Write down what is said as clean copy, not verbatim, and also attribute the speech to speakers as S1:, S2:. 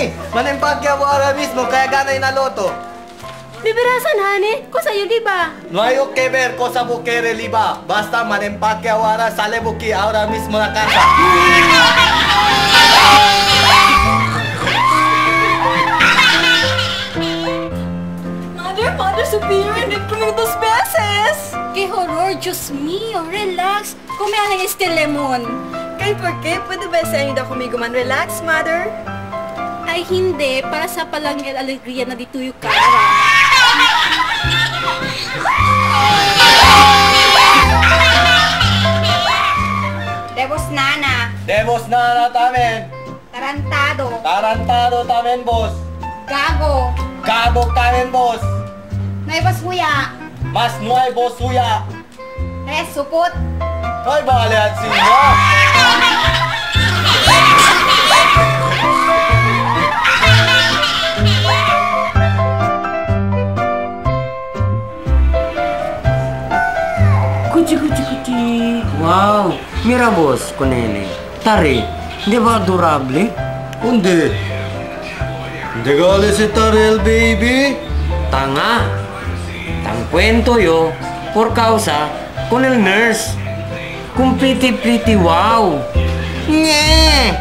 S1: honey. Manempake ahora mismo, kaya gana inaloto.
S2: Bibirasan, honey. Ko sa'yo, di ba?
S1: No hay que ver cosa buquere liba. Basta manempake ahora, sale buki ahora mismo na casa.
S3: Mother, Mother Superior, hindi kami dos beses.
S2: Qué horror, Diyos mío. Relax. Kumihan ng este lemon.
S3: Kay por qué? Pwede ba sa inyo conmigo man? Relax, Mother.
S2: Ay, hindi. Para sa palangel alegria na dito yung cara.
S4: Debos nana,
S1: Debos na tamen.
S4: tarantado,
S1: Tarantado tamen, boss.
S4: gago,
S1: Gago tamen, boss.
S4: nuevos huya,
S1: Mas nuevo suya.
S4: res supot.
S1: Ay, bale at sino.
S5: Kuchi kuchi kuchi. Wow, mira boss, kunene. Tare, di ba adorable?
S1: Hindi. Hindi gali si Tarel, baby.
S5: Tanga. Tang kwento yo, por causa con el nurse. Kung pretty pretty wow. Nye!